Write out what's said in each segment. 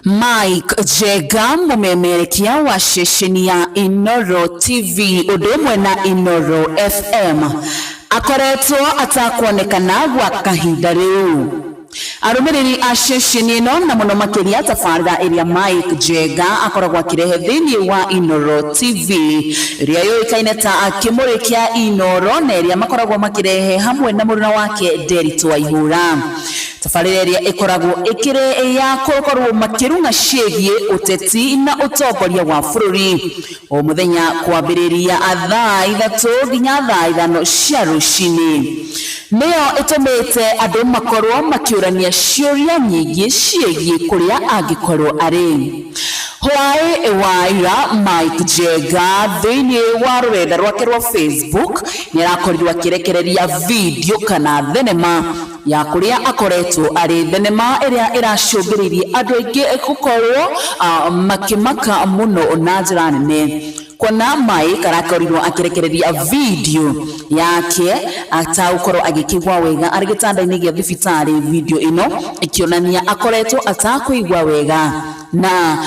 Mike Njenga, mũmemerekia wa ceceni ya Inooro TV ũndũ ũmwe na Inooro FM, akoretwo atakuonekana gwa kahinda rĩu. Arũmĩrĩri a ceceni ĩno, na mũno makĩria tabarĩra ĩrĩa Mike Njenga akoragwo akĩrehe thĩinĩ wa Inooro TV, ĩrĩa yũĩkaine ta Kĩmũrĩ kĩa Inooro, na ĩrĩa makoragwo makĩrehe hamwe na mũruna wake Nderitu Waihũra, tabarĩra ĩrĩa ĩkoragwo ĩkĩrĩ ya gũkorwo makĩrung'a ciĩgiĩ ũteti na ũtongoria wa bũrũri, o mũthenya kwambĩrĩria thaa 3 nginya thaa 5 cia rũcinĩ, nĩyo ĩtũmĩte andũ makorwo makĩũrania ciũria nyingĩ ciĩgiĩ kũrĩa angĩkorwo arĩ. Hwaĩ wa ira, Mike Njenga thĩinĩ wa rũrenda rwake rwa Facebook nĩ arakorirwo akĩrekereria video kana thenema ya kũrĩa akoretwo arĩ, thenema ĩrĩa ĩracũngĩrĩirie andũ aingĩ gũkorwo makĩmaka mũno na njĩra nene, kuona Mike arakorirwo akĩrekereria video yake atagũkorwo agĩkĩigua wega arĩ gĩtanda-inĩ gĩa thibitarĩ, video ĩno ĩkĩonania akoretwo atakũigua wega, na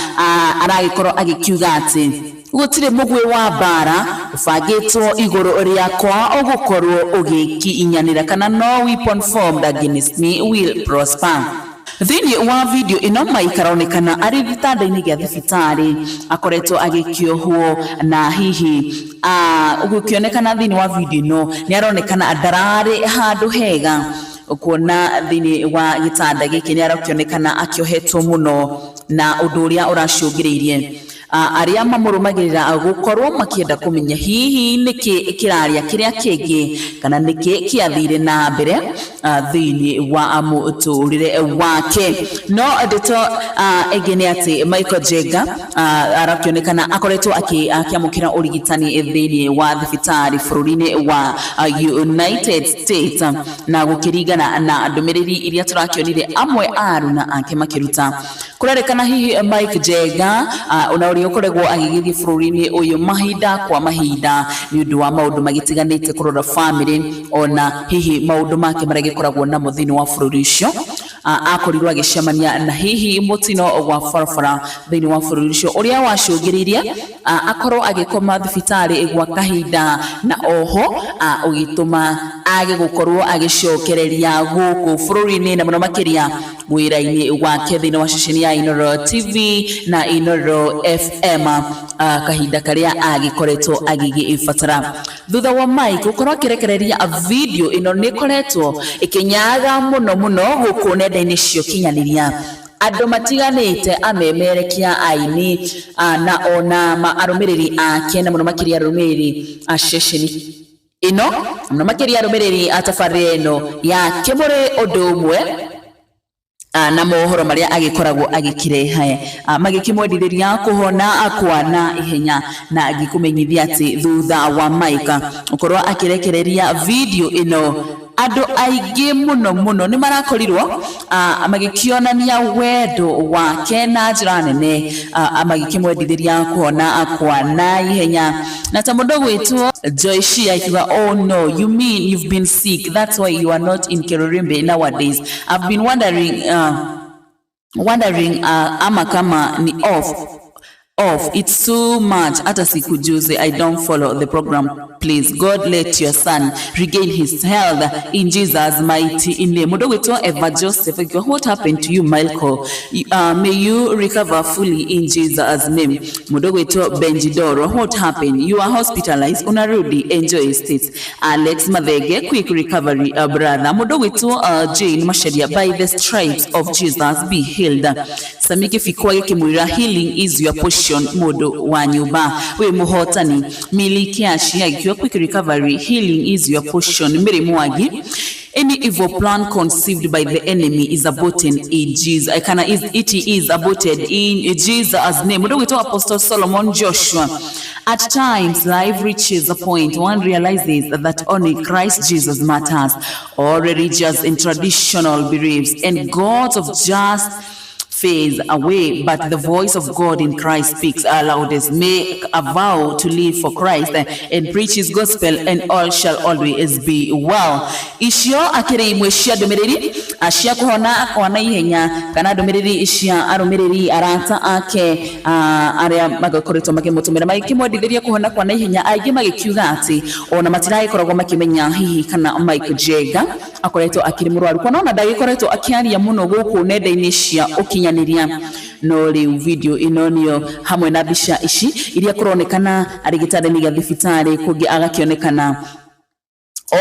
aragĩkorwo agĩkiuga atĩ gũtirĩ mũgwĩ wa mbara ũbangĩtwo igũrũ rĩakwa ũgũkorwo ũgĩkinyanĩra, kana "No weapon formed against me will prosper." Thĩinĩ wa video ĩno, Mike aronekana arĩ gĩtanda-inĩ gĩa thibitarĩ, akoretwo agĩkĩohwo, na hihi gũkĩonekana thĩinĩ wa video ĩno nĩ aronekana ndararĩ handũ hega, kuona thĩinĩ wa gĩtanda gĩkĩ nĩ arakĩonekana akĩohetwo mũno, na ũndũ ũrĩa ũracũngĩrĩirie arĩa mamũrũmagĩrĩra gũkorwo makĩenda kũmenya hihi nĩkĩ kĩraria kĩrĩa kĩngĩ, kana nĩkĩ kĩathire na mbere thĩinĩ wa mũtũrĩre wake. No ndeto ĩngĩ nĩ atĩ Michael Njenga arakĩonekana akoretwo akĩamũkĩra ũrigitani thĩinĩ wa thibitarĩ bũrũri-inĩ wa United States, na gũkĩringana na ndũmĩrĩri iria tũrakĩonire amwe a aruna ake makĩruta, kũrerĩkana hihi Mike Njenga, ona ũrĩa ũkoragwo agĩgĩthiĩ bũrũri-inĩ ũyũ mahinda kwa mahinda nĩ ũndũ wa maũndũ magĩtiganĩte, kũrora famĩlĩ, ona hihi maũndũ make marĩa agĩkoragwo namo thĩinĩ wa bũrũri ũcio, akorirwo agĩcemania na hihi mũtino wa barabara thĩinĩ wa bũrũri ũcio, ũrĩa wacũngĩrĩirie akorwo agĩkoma thibitarĩ gwa kahinda, na oho ũgĩtũma age gũkorwo agĩcokereria gũkũ bũrũri-inĩ, na mũno makĩria wĩra-inĩ wake thĩinĩ wa ceceni ya Inooro TV na Inooro FM, kahinda karĩa agĩkoretwo agĩgĩbatara. Thutha wa Mike gũkorwo akĩrekereria video ĩno, nĩ ĩkoretwo ĩkĩnyaga mũno mũno gũkũ nenda-inĩ cia ũkinyanĩria, andũ matiganĩte, amemerekia, aini, na ona arũmĩrĩri ake, na mũno makĩria arũmĩrĩri a ceceni ĩno, mũno makĩria arũmĩrĩri a tabarĩra ĩno ya Kĩmũrĩ, ũndũ ũmwe na mohoro marĩa agĩkoragwo agĩkĩrehe, magĩkĩmwendithĩria kũhona kwa na ihenya, na ngĩkũmenyithia atĩ thutha wa Mike gũkorwo akĩrekereria video ĩno, andũ aingĩ mũno mũno nĩ marakorirwo magĩkĩonania wendo wake na njĩra nene, magĩkĩmwendithĩria kũhona kwa na ihenya, na ta mũndũ gwĩtwo Joyce akiuga, "Oh no, you mean you've been sick? That's why you are not in Kerurimbe nowadays. I've been wondering, ama kama ni off off. It's too much. Hata sikujuzi, I don't follow the program. Please God, let your son regain his health in Jesus' mighty name." Mũndũ gwĩtwo Eva Joseph akiuga, "What happened to you, Michael? May you recover fully in Jesus' name." Mũndũ gwĩtwo Benji Doro, "What happened? You are hospitalized, unarudi. Enjoy States." Alex Mathenge, "Quick recovery, brother." Mũndũ gwĩtwo Jane Macharia, "By the stripes of Jesus, be healed." Samiki Fikwa gĩkĩmwĩra, "Healing is your portion, mũndũ wa nyũmba, wĩ mũhotani." Mili Kiashi agĩkiuga, "Quick recovery, healing is your portion." Mary Mwangi, "Any evil plan conceived by the enemy is aborted in Jesus." Kana is, it is aborted in Jesus' name. Mũndũ gwĩtwo Apostle Solomon Joshua, "At times, life reaches a point one realizes that only Christ Jesus matters. All religious and traditional beliefs and gods of just fades away, but the voice of God in Christ speaks loudest. Make a vow to live for Christ and preach his gospel, and all shall always be well. Icio akĩrĩ imwe cia ndũmĩrĩri cia kũhona kwa naihenya kana ndũmĩrĩri cia arũmĩrĩri arata ake arĩa magĩkoretwo makĩmũtũmĩra magĩkĩmwendithĩria kũhona kwa naihenya, aingĩ magĩkiuga atĩ ona matiragĩkoragwo makĩmenya hihi kana Mike Njenga akoretwo akĩrĩ mũrwaru, kuona ona ndagĩkoretwo akĩaria mũno gũkũ nenda-inĩ cia ũkinyanĩria. No rĩu video ĩno nĩyo hamwe na mbica ici iria kũronekana arĩ gĩtanda-inĩ gĩa thibitarĩ, kũngĩ agakĩonekana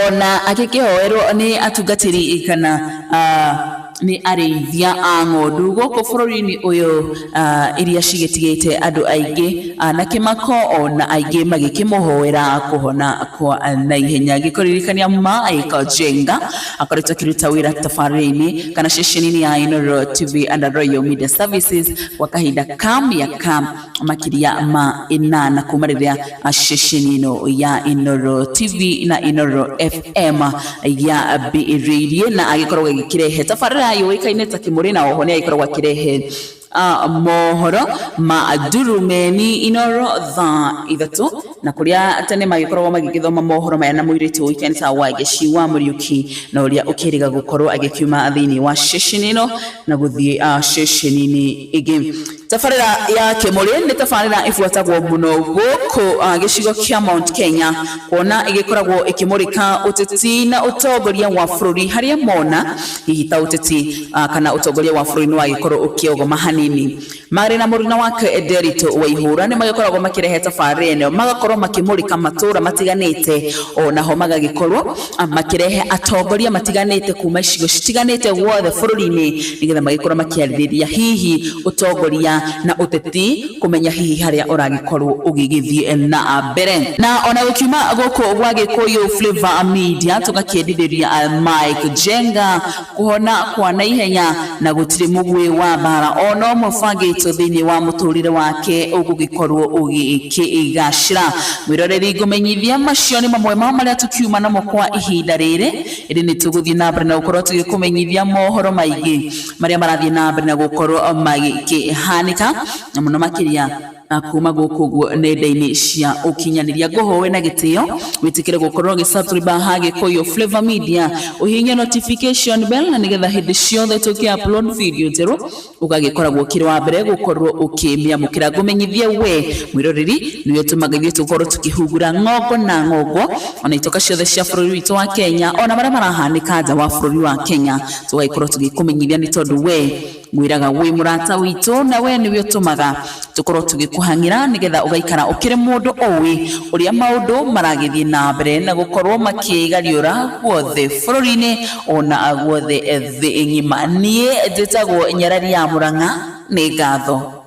ona agĩkĩhoerwo nĩ atungatĩri kana nĩ arĩithia a ng'ondu gũkũ bũrũri-inĩ ũyũ, iria cigĩtigĩte andũ aingĩ na kĩmako, ona aingĩ magĩkĩmũhoera kũhona kwa naihenya. Gĩkũririkania Mike Njenga akoretwo akĩruta wĩra tabarĩra-inĩ kana ceceni-inĩ ya Inooro TV and Royal Media Services kwa kahinda ka mĩaka makĩria ma 8 kuma rĩrĩa ceceni ĩno ya Inooro TV na Inooro FM yambĩrĩirie, na agĩkoragwo agĩkĩrehe tabarĩra yũĩkaine ta Kĩmũrĩ, na oho nĩ agĩkoragwo akĩrehe mohoro ma ndurumeni Inooro thaa 3, na kũrĩa tene magĩkoragwo magĩgĩthoma mohoro maya na mũirĩtu ũĩkaine ta Wangeci wa Mũriũki, na ũrĩa ũkĩrĩga gũkorwo agĩkiuma thĩinĩ wa ceceni ĩno na gũthiĩ ceceni-inĩ ĩngĩ. Tabarĩra ya Kĩmũrĩ nĩ tabarĩra ĩbuatagwo mũno gũkũ gĩcigo kĩa Mount Kenya, kuona ĩgĩkoragwo ĩkĩmũrĩka ũteti na ũtongoria wa bũrũri, harĩa mona hihi ta ũteti kana ũtongoria wa bũrũri nĩ wagĩkorwo ũkĩogoma hanini. Marĩ na mũruna wake Nderitu Waihũra nĩ magĩkoragwo makĩrehe tabarĩra ĩno, magakorwo makĩmũrĩka matũra matiganĩte, onaho magagĩkorwo makĩrehe atongoria matiganĩte kuma icigo citiganĩte guothe bũrũri-inĩ, nĩgetha magĩkorwo makĩarĩrĩria hihi ũtongoria na ũteti, kũmenya hihi harĩa ũragĩkorwo ũgĩgĩthiĩ na mbere. Na ona gũkiuma gũkũ gwa Gĩkũyũ Flavor Media, tũgakĩendithĩria Mike Njenga kũhona kwa naihenya, na gũtirĩ mũguĩ wa mbara ona ũmwe ũbangĩtwo thĩinĩ wa mũtũrĩre wake ũgũgĩkorwo ũgĩkĩgacĩra. Mwĩroreri, ngũmenyithia macio nĩ mamwe ma marĩa tũkiuma namo kwa ihinda rĩrĩ, ĩndĩ nĩ tũgũthiĩ na mbere na gũkorwo tũgĩkũmenyithia mohoro maingĩ marĩa marathiĩ na mbere na gũkorwo magĩkĩhanĩka, na mũno makĩria na kuma gũkũ ũguo nenda-inĩ cia ũkinyanĩria. Ngũhoe na gĩtĩo wĩtĩkĩre gũkorwo ũgĩ-subscribe ha Gĩkũyũ Flavor Media, ũhihinye notification bell, na nĩgetha hĩndĩ ciothe tũkĩ upload video njerũ ũgagĩkoragwo ũkĩrĩ wa mbere gũkorwo ũkĩmĩamũkĩra. Ngũmenyithie we mwĩroreri nĩwe ũtũmaga ithuĩ tũkorwo tũkĩhungura ng'ongo na ng'ongo, ona itoka ciothe cia bũrũri witũ wa Kenya, ona marĩa marahanĩka nja wa bũrũri wa Kenya, tũgagĩkorwo tũgĩkũmenyithia, nĩ tondũ we ngwĩraga wĩ mũrata witũ, na we nĩwe ũtũmaga tũkorwo tũgĩkũhang'ĩra, nĩgetha ũgaikara ũkĩrĩ mũndũ ũĩ ũrĩa maũndũ maragĩthiĩ na mbere na gũkorwo makĩgariũra guothe bũrũri-inĩ ona guothe thĩ ng'ima. Niĩ njĩtagwo Nyarari ya Mũrang'a, nĩ ngatho.